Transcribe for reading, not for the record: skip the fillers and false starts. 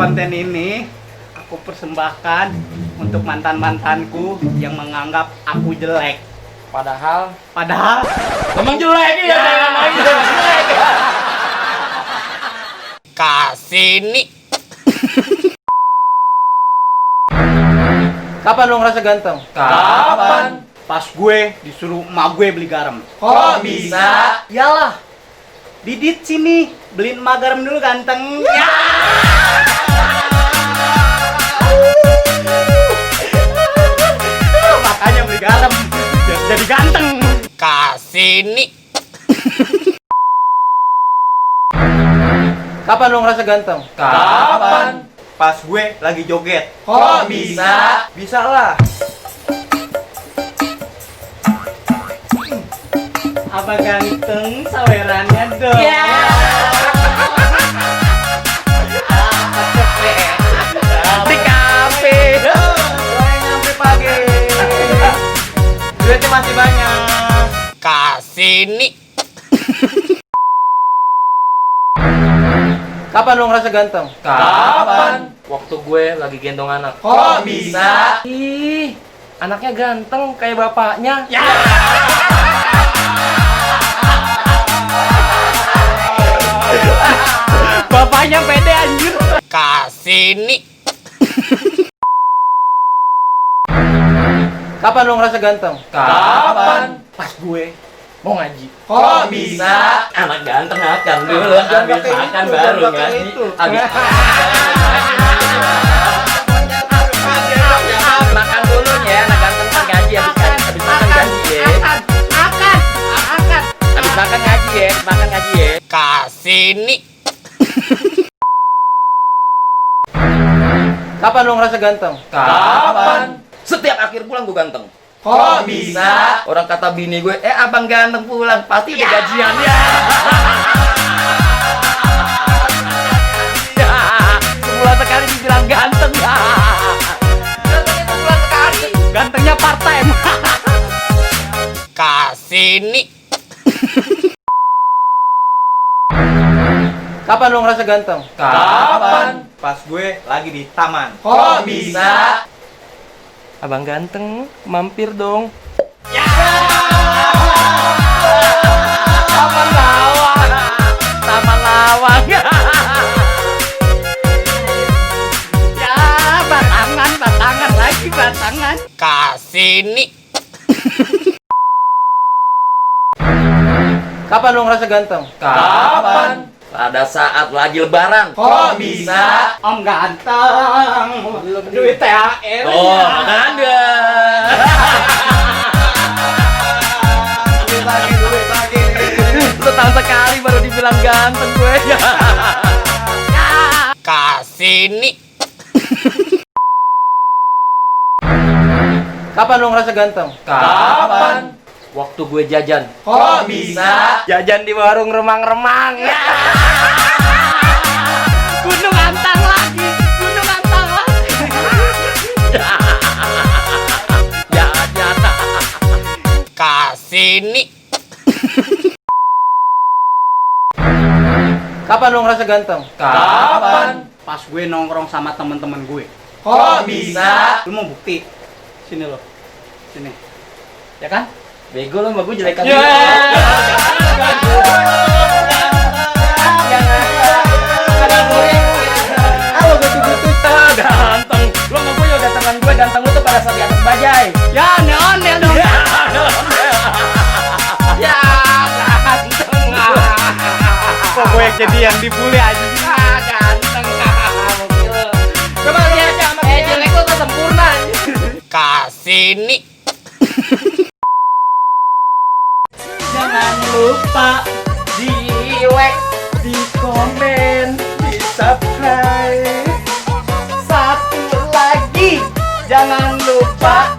Konten ini aku persembahkan untuk mantan-mantanku yang menganggap aku jelek. Padahal Emang jelek ya? Jelek. Kasini. kapan lu ngerasa ganteng? Kapan? Pas gue disuruh emak gue beli garam. Kok bisa? Yalah. Didit sini, beliin emak garam dulu ganteng. Ya. Makanya beli garam biar jadi ganteng. Kasini. Kapan lu ngerasa ganteng? Kapan? Pas gue lagi joget. Kok bisa? Bisa lah. Apa ganteng sawerannya dong? Ya. Di kafe. Sampai pagi. Duitnya masih banyak. Kasini. Kapan lu ngerasa ganteng? Kapan? Waktu gue lagi gendong anak. Kok bisa? Ih, anaknya ganteng kayak bapaknya. Ya. Bapaknya pede anjir. Kasini. Kapan lu ngerasa ganteng? Kapan? Pas gue Mau ngaji. Kok bisa? Anak ganteng akan dulu, Jangan habis pakai makan itu, baru jangan pakai ngaji. itu. Habis makan dulu ya, anak ganteng kan ngaji habis makan ngaji ya. Habis makan ngaji ya, makan ngaji ya. Kasini. Kapan lu ngerasa ganteng? Kapan? Setiap akhir bulan gue ganteng. Kok bisa? Orang kata bini gue, abang ganteng pulang, pasti udah gajian ya. Sebulan sekali dibilang ganteng ya. Gantengnya sebulan sekali. Gantengnya part time. Kasini. Kapan lu ngerasa ganteng? Kapan? Pas gue lagi di taman. Kok bisa? Abang ganteng, mampir dong. Ya. Taman Lawang. Taman Lawang. Ya, batangan lagi batangan. Kasini. Kapan lu ngerasa ganteng? Kapan? Pada saat lagi lebaran. Kok bisa? Om ganteng. Duit THR. Oh, ada. Duit lagi. Setahun sekali baru dibilang ganteng gue. Kasini. Kapan lu ngerasa ganteng? Kapan? Waktu gue jajan. Kok bisa? Jajan di warung remang-remang. Gunung Antang lagi. Jajan. Kasini. Kapan lu ngerasa ganteng? Kapan? Pas gue nongkrong sama temen-temen gue. Kok bisa? Lu mau bukti? Sini lo. Sini. Ya kan? Bego lo sama gue jelekan. Ya. Halo betul-betul ganteng. Lo sama gue juga teman gue ganteng lu tuh pada saat di atas bajai. Ya, onel dong. Ya ganteng. Kok gue yang jadi yang dibully aja. Ganteng. Coba lihat aja sama jelek lo tuh sempurna. Kasini. Jangan lupa Di like, di komen, di subscribe. Satu lagi, jangan lupa